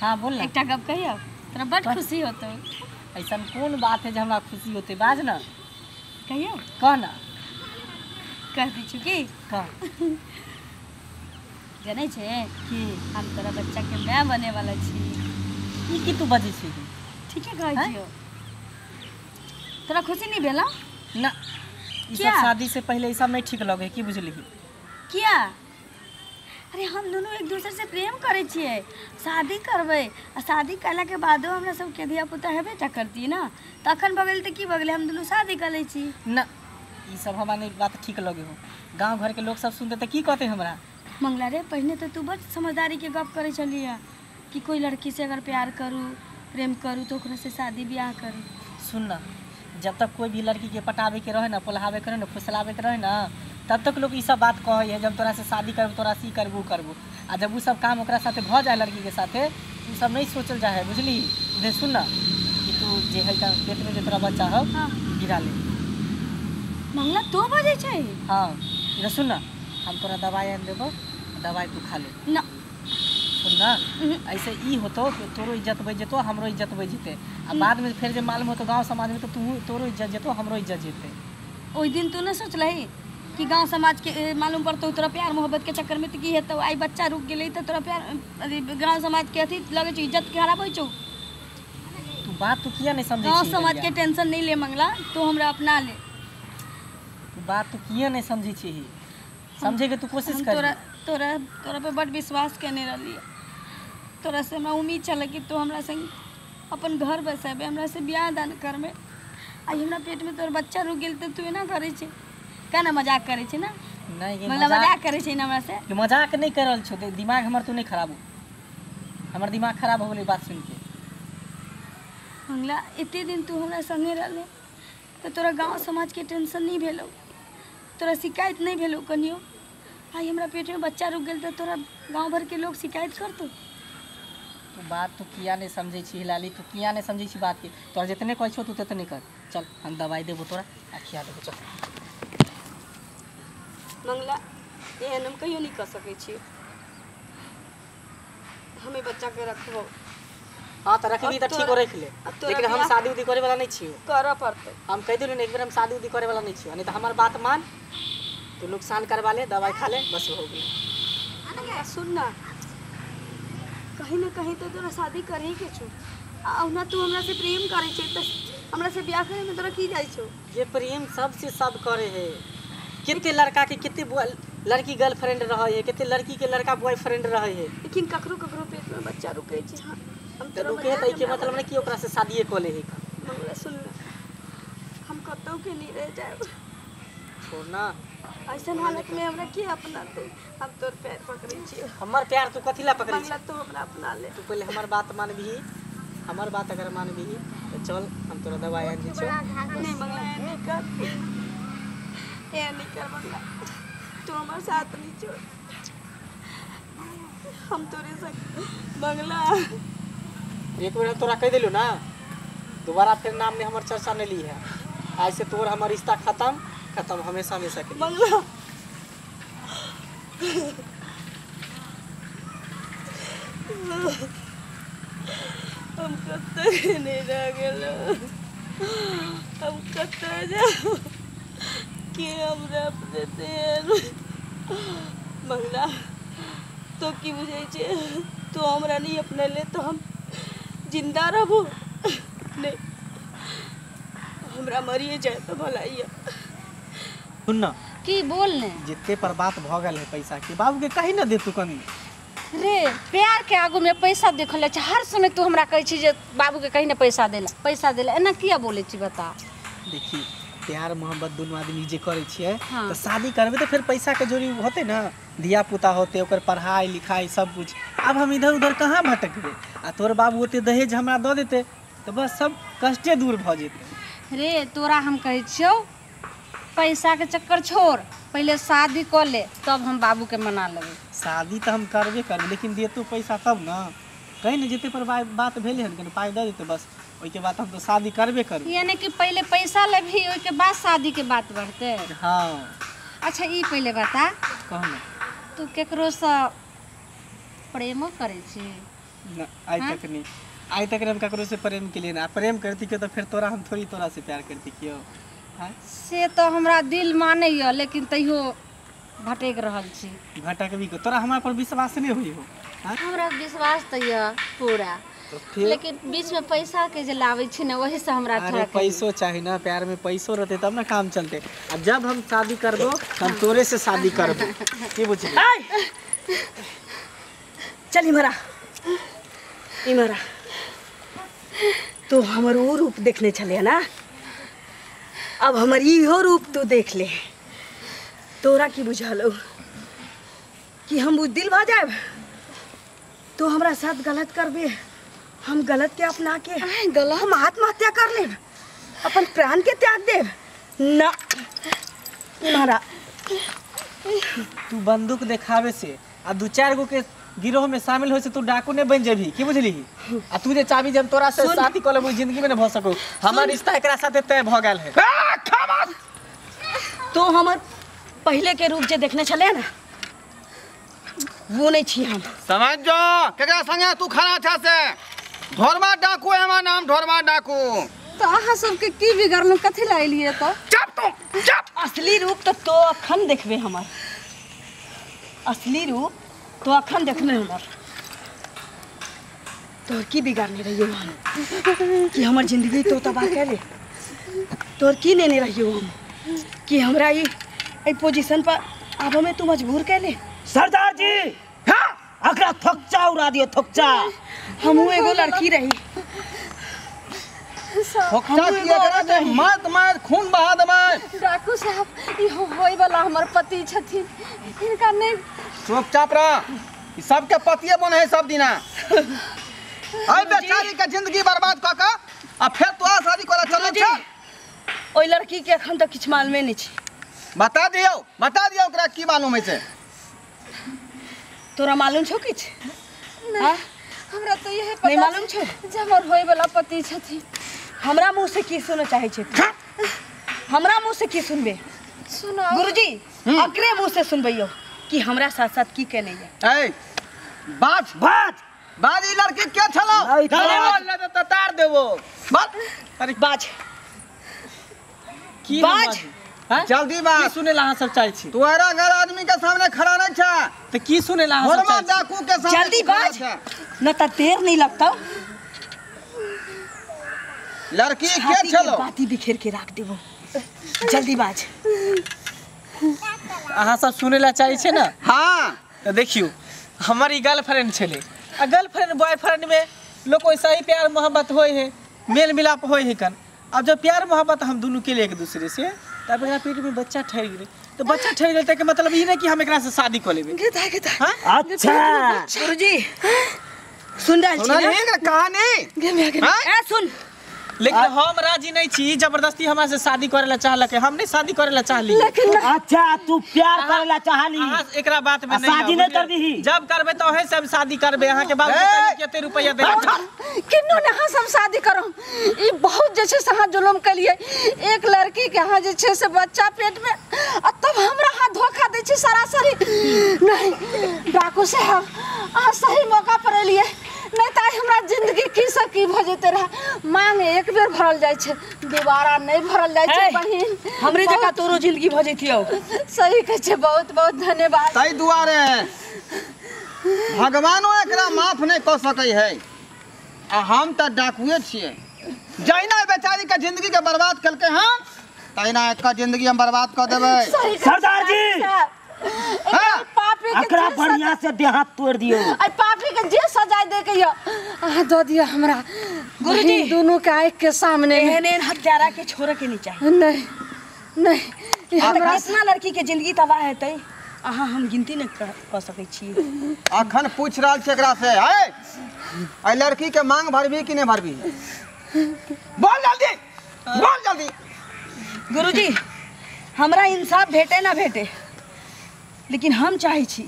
हाँ बोल ना। एकटा गप कहियो तोरा बड खुशी होतौ। ऐसन कोन बात है जे हमरा खुशी होते, बाज ना। कहियो? कह ना। कह दी छु की? कह। जनै छे कि हम तोरा बच्चा के my बने वाला छी। ई की तू बजै छी? ठीके कहै छियौ। तोरा खुशी नहीं भेला? ना, ई सब शादी से पहले ई सब नहीं ठीक लगे, की बुझली? किया? अरे हम दोनों एक दूसरे से प्रेम करै छियै, शादी करबै आ शादी कयला के बादो हमरा सबके धिया पुता हेबे टा करती ना, तखन भऽ गेल तऽ की भऽ गेलै, हम दुनू शादी कऽ लै छी ना। ई सब हमरा नहीं बात ठीक लगे हो। गांव घर के लोग सब सुनते तऽ की कहते हमरा? मंगला रे, पहिने तऽ तू बड़ समझदारी के गप करै छलियै कि कोई लड़की से अगर प्यार करू प्रेम करू तो ओकरा से शादी ब्याह करू। सुन ना, जब तक कोई भी लड़की के पटावे के रहे ना, पोल्हावे के रहे ना, फुसलावे के रहे ना, तब तक लोग ई सब बात कहै है जब तोरा से शादी करबो, तोरा से ई करबो करबो। आ जब उ सब काम ओकरा साथे भऽ जाए लड़की के साथे, उ सब नहीं सोचल जाए है, बुझली? दे सुन ना कि तू जे है पेट में जे तोरा बच्चा हो गिरा ले। मंगला तो बजै छै? हाँ इधर सुन ना, हम तोरा दवाई आनि देबो, दवाई तू खा ले ना। सुन ना, ऐसे ई होतो कि तोरो इज्जत बचि जेतो, हमरो इज्जत बचि जेतै। आ बाद में फेर जे मालूम होतो गांव समाज में तो तू तोरो इज्जत जेतो, हमरो इज्जत जेतै। ओहि दिन तू न सोचलही कि गांव समाज के मालूम पड़तो तोरा प्यार मोहब्बत के चक्कर में तो की हेतौ, आइ बच्चा रुक गेलै तऽ तोरा प्यार गांव समाज के अथी लगै छौ, इज्जत खराब होइ छौ। तू बात तू किया नहीं समझै गांव समाज के टेंशन नहीं ले मंगला, तू हमरा अपना ले। तू बात तू किया नहीं समझै छी? समझे के तू कोशिश कर। तोरा तोरा तोरा पे बड़ विश्वास केने रहली, तोरा से हमरा उम्मीद छल कि तू हमरा संग अपन घर बसेबे, हमरा से ब्याह दान करबे। आइ हमरा पेट में तोर बच्चा रुक गेल तऽ तू एना करै छै? केना मजाक करै छै ना? नहीं, मजाक करै छै ना हमरा से? मजाक नहीं कर रहल छौ, दिमाग हमर तू नहीं खराब हो। हमर दिमाग खराब हो गेलै बात सुन के। मंगला, एते दिन तू हमरा संगे रहले तऽ तोरा गाँव समाज के टेंशन नहीं भेलौ, तोरा शिकायत नहीं भेलौ कनियो? आइ हमरा पेट में बच्चा रुक गेल तऽ तोरा गाँव भर के लोग शिकायत करतौ। तू बात तू किया नहीं समझै छी लाली, तू किया नहीं समझै छी बात के? तोरा जितने कहै छौ तू ततने कर। चल हम दवाई देबो तोरा आ खिया देबो, चल। मंगला, एहन हम कहियो नहीं कर सकै छी, हमें बच्चा के रखबो। हाँ तो रखबी तऽ ठीक रख ले, लेकिन हम शादी उदी करे वाला नहीं छियो। करऽ पड़तौ। हम कहि देलु ने एक बेर, हम शादी उदी करे वाला नहीं छियो। नहीं तो हमर बात मान, तू नुकसान करवा ले, दवाई खा ले, बस हो गेलै। सुन ना, कहीं ना कहीं तो तोरा शादी करे के छौ। आ ओना तू हमरा से प्रेम करै छै तऽ हमरा से ब्याह करे में तोरा की जाइ छौ? ये प्रेम सबसे सब करे है। कितने लड़का के कितने लड़की गर्लफ्रेंड रहे है, कितने लड़की के लड़का बॉयफ्रेंड रहे है, लेकिन ककरो ककरो पेट में बच्चा रुकै छै। हाँ, हम तो रुके त के मतलब नहीं कि ओकरा से शादीए क ले है। मंगला सुन ना, हम कतौ के नहीं रह जाएब। छोड़ ना, ऐसन हालत में हमरा के अपनाते? हम तोर पैर पकड़ै छियौ। हमर प्यार तू कथी ला पकड़ै छी? मंगला तू हमरा अपना ले। तू पहले हमर बात मानबही, हमर बात अगर मानबही तो चल हम तोरा दवाई आनि दै छियौ। नहीं मंगला, नहीं कर, ए नहीं कर मंगला, तू हमार साथ नहीं छोड़, हम तोरे संग। मंगला एक बेर तोरा कहि देलु ना, दोबारा फिर नाम में हमर चर्चा नहीं ली है। आज से तोर हमर रिश्ता खत्म खत्म, हमेशा हमेशा के लिए। मंगला हम कतौ नहीं रह गेलो, हम कतौ जाओ के हमरा अपने से। मंगला तो की बुझै छै, तू हमरा नहीं अपने ले तो हम जिंदा रहबो नहीं, हमरा मरिए जाए तो भलाई है। सुन ना, की बोल ने? जितने पर बात भ गेल है पैसा के, बाबू के कही ना दे तू कमी रे। प्यार के आगू में पैसा देखल जाइ छै। हर समय तू हमरा कहै छी जे बाबू के कही ना पैसा देला, पैसा देला, एना किया बोलै छी बता? देखी, प्यार मोहब्बत दुनू आदमी जे करै छियै। हाँ। तऽ शादी करबै तऽ फेर पैसा के जरूरी होतै ना, धिया पुता होतै, ओकर पढ़ाई लिखाई सब कुछ। आब हम इधर उधर कहाँ भटकबै? आ तोर बाबू ओते दहेज हमरा दऽ देतै तऽ बस सब कष्टे दूर भऽ जेतै। रे तोरा हम कहै छियौ पैसा के चक्कर छोड़, पहले शादी कऽ ले तब हम बाबू के मना लेबै। शादी तऽ हम करबे करबै, लेकिन देतौ पैसा तब ना। कहीं ने जेते पर बात भेलै हन, कनि पाइ दऽ देतै बस, ओहिके बाद हम तो शादी करबे करबै। यानी कि पहले पैसा लेबही ओहिके बाद शादी के बात बढ़तै। हाँ। अच्छा ई पहले बता, कह ना, तू केकरोसँ प्रेमो करै छी? ना, आइ तक नहीं, आइ तक हम ककरो से प्रेम के लिए ना। प्रेम करती क्यों तो फिर तोरा हम थोड़ी तोरा से प्यार करती क्यों? हाँ से तो हमरा दिल मानैया, लेकिन तैयो भटक रहल छी। भटकबी को तोरा हमरा पर विश्वास नहीं हुई हो? हाँ? हमरा विश्वास तो यऽ पूरा, तो लेकिन बीच में पैसा के जे लाबै छी ने वही से हमरा अरे थोड़ा पैसो चाही ना, प्यार में पैसो रहते तब ना काम चलते। अब जब हम शादी करबो हम तोरे से शादी करबो, की बुझली? चल इमरा इमरा, तो हमर वो रूप देखने छले ना, अब हमर इहो रूप तू देख ले। तोरा की बुझल कि हम बुजदिल भऽ जायब? तो हमरा साथ गलत करबे, हम गलत के अपना के गलत हम आत्महत्या कर लेब, अपन प्राण के त्याग देब ना। इमरा तू बंदूक देखावे से आ दू चार गो के गिरोह में शामिल हो से तू डाकू नहीं बन जेबी, की बुझली? आ तू जे चाबी जब तोरा से शादी कर लेबू जिंदगी में न भ सको। हमर रिश्ता एकरा साथे तय भ गेल है। तो हमर पहले के रूप जे देखने छले ना वो नहीं छी हम। समझ जो केकरा संगे तू खड़ा छा से ढोरमा डाकू है, हमार नाम ढोरमा डाकू। तो अहाँ सबके की बिगड़लहुँ, कथी ला एलियै तो? चुप तू चुप। असली रूप तो अखन देखबे हमर, असली रूप तो अखन देखने हमर। तोर की बिगाड़ने रहियो हम कि हमर जिंदगी तो तबाह कर ले? तोर की नेने रहियो हम कि हमरा ई पोजीशन पर आबे में तू मजबूर कर ले? सरदार जी हाँ अकरा थोकचा उड़ा दियो थोकचा। हमहू एगो लड़की रही, थोकचा किया करा ते मार मार खून बहा देबै। डाकू साहब ई होय वाला हमर पति छथिन, इनका नहीं। चुपचाप रह, ई सबके पतिए बन है सब दिना। आई बेचारी के जिंदगी बर्बाद क के आ फिर तोरा शादी करा चल चल। ओइ लड़की के अखन तक किछ मालूमे नहीं छी। बता दियो, बता दियो ओकरा की मालूम है से। तोरा मालूम छौ किछ? नहीं हमरा तो यही पता नहीं मालूम छौ जे हमर होय वाला पति छथिन। हमरा मुँह से की सुनऽ चाहै छै तू? हमरा मुँह से की सुनबे? सुनाओ गुरुजी, अकरे मुँह से सुनबैयो कि हमरा साथ साथ की केने ये। ए बाज बाज बाज, ई लड़की के छलो? अरे तो तार देबो बाज। अरे बाज की बाज जल्दी बाज। की सुने ला अहाँ सब चाहै छी? तोरा घर आदमी के सामने खड़ा नहीं छा तो की सुने ला अहाँ सब चाहै छी? डाकू के सामने जल्दी बाज न त देर नहीं लगता। लड़की के छलो? बाती बिखेर के राख देबो, जल्दी बाज। अहाँ सब सुने ला चाहै छै ना? हाँ तो देखियो हमर ई गर्लफ्रेंड छलै आ गर्लफ्रेंड बॉयफ्रेंड में लोग वैसा ही प्यार मोहब्बत होय है, मेल मिलाप होय है कन। अब जब प्यार मोहब्बत हम दोनों के लिए एक दूसरे से, तब एकरा पेट में बच्चा ठहर गेलै तो बच्चा ठहर गेलै के मतलब ई नहीं कि हम एकरा से शादी कर लेबै। हां अच्छा गुरुजी सुन रहल छी ना कहानी? ए सुन, लेकिन हम राजी नहीं छी, जबरदस्ती हमरा से शादी करे ला चाहलक, हम नहीं शादी करे ला चाहली। अच्छा तू प्यार करे ला चाहली, अहाँ एकरा बात में नहीं शादी नहीं करबी। जब करबे तो ओहे से हम शादी करबे। अहाँ के बाप के कते रुपया दे किन्नो ने अहाँ सब शादी करो। ई बहुत जे छै से अहाँ जुलम केलिए एक लड़की के, अहाँ जे छै से बच्चा पेट में आ तब हमरा अहाँ धोखा दै छी सरासरी। नहीं डाकू साहब अहाँ सही मौका पर एलिए, नहीं तो हमरा जिंदगी की से की भऽ जेतै रहे। मांग एक बेर भरल जाइ छै, दोबारा नहीं भरल जाइ छै बहिन। हमरे जकाँ तोरो जिंदगी भऽ जैतियौ। सही कहै छै, बहुत बहुत धन्यवाद। ताहि दुआरे भगवानो एकरा माफ नहीं कऽ सकै है आ हम तऽ डाकुए छियै। जहिना बेचारी के जिंदगी के बर्बाद केलकै हन तहिना एकर जिंदगी हम बर्बाद कऽ देबै। सरदार जी पापी के एकरा बढ़िया से देह हाथ तोड़ दियो। आई पापी के जे सजाय दे के यो अहाँ दऽ दियो हमरा। गुरुजी दोनों के आँख के सामने एहन एहन हत्यारा के छोड़े के नहीं चाही। नहीं नहीं हमरा कितना लड़की के जिंदगी तबाह हेतै अहाँ हम गिनती नहीं कऽ सकै छी। अखन पूछ रहल छै एकरा से, ए लड़की के मांग भरबी कि नहीं भरबी? बोल जल्दी बोल जल्दी। गुरुजी हमरा इंसाफ भेटे ना भेटे, लेकिन हम चाहै छी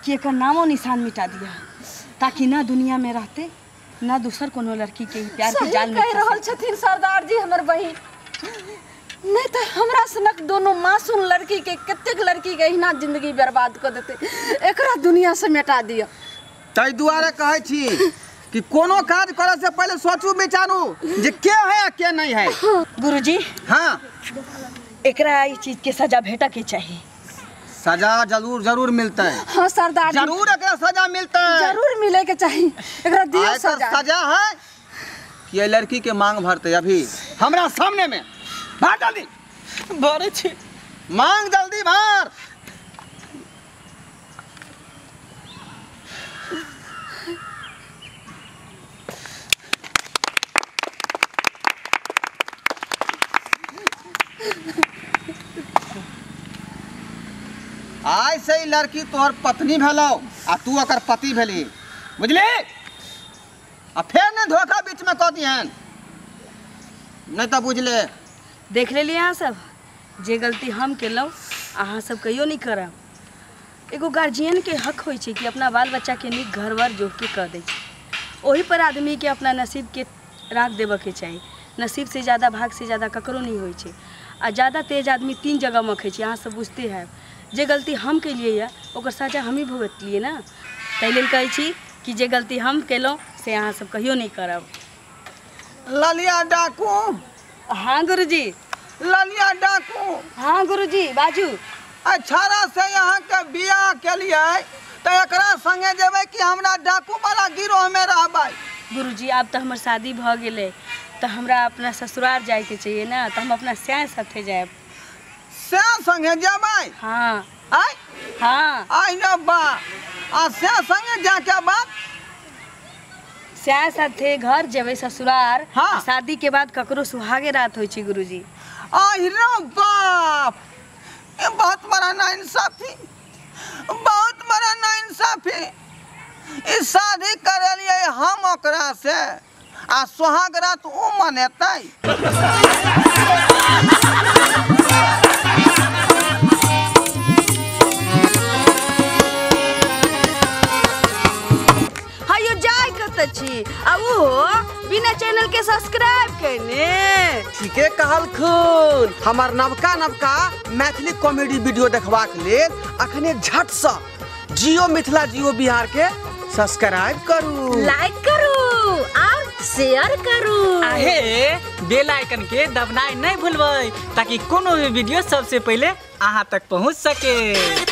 कि एकर नामो निशान मिटा दिया ताकि ना दुनिया में रहते ना दूसर कोनो लड़की के प्यार के जाल में कह रहल छथिन सरदार जी हमर बहिन। नहीं तो हमरा सनक दोनों मासूम लड़की के कतेक लड़की के एहिना जिंदगी बर्बाद कर देते, एकरा दुनिया से मिटा दिया। ताहि दुआरे कहै छी कि कोनो काज करे से पहले सोचू विचारू जे के है आ के नहीं है। गुरुजी हाँ, एकरा ई चीज के सजा भेटा के चाहिए। सजा जरूर जरूर मिलता है। हाँ सरदार जी, जरूर एकरा सजा मिलता है, जरूर मिले के चाहिए, एकरा दियो सजा। सजा है कि ये लड़की के मांग भरते अभी हमरा सामने में। भर जल्दी, भरे छी, मांग जल्दी भर। आइ से लड़की तोहर पत्नी भेलौ आ तू ओकर पति भेली, बुझली? आ फेर ने धोखा बीच में कऽ दिहन, नहीं तो बुझले। देख लेलियै अहाँ सब, जे गलती हम केलहुँ अहाँ सब कहियो नहीं करब। एगो गार्जियन के हक होइ छै कि अपना बाल बच्चा के नीक घर वर जोख के कऽ दै छै। ओही पर आदमी के अपना नसीब के राख देबऽ के चाही। नसीब से ज़्यादा भाग से ज़्यादा ककरो नहीं होइ छै। आ ज़्यादा तेज आदमी 3 जगह मखै छै, अहाँ सब बुझते हैब। जे गलती हम केलियै यऽ ओकर सजा हमही भुगतलियै ने, ताहि लेल कहै छी कि जे गलती हम केलहुँ से अहाँ सब कहियो नहीं करब। ललिया डाकू। हाँ गुरुजी। ललिया डाकू। हाँ गुरुजी बाजू। अछारा से यहाँ के बियाह केलियै तऽ एकरा संगे जेबै कि हमरा डाकू वाला गिरोह में रहबै? गुरुजी आब तऽ हमर शादी भऽ गेलै, तऽ हमरा अपना ससुराल जाइके चाहिए ना, तऽ हम अपना स्याह साथे जायब। स्याह संगे जेबै? हाँ। आय? हाँ। आइ न बा, आ स्याह संगे जाके बाद स्याह साथे घर जेबै ससुराल। हाँ। शादी के बाद ककरो सुहागे रात होइ छै गुरुजी। आइ रे बाप, ये बहुत बड़ा नाइंसाफी, बहुत बड़ा नाइंसाफी। ई शादी करेलियै हम ओकरा से आ सुहाग रात ओ मनेतै। हायो जाय कतऽ छी आ ओहो बिना चैनल के सब्सक्राइब केने? ठीके कहलखुन। हमर नवका नवका मैथिली कॉमेडी वीडियो देखबाक लेल अखने झटसँ जियो मिथिला जियो बिहार के सब्सक्राइब करू, लाइक करू और शेयर करू। आहे बेल आइकन के दबनाइ नहीं भूलबै ताकि कोनो भी वीडियो सबसे पहले अहाँ तक पहुँच सके।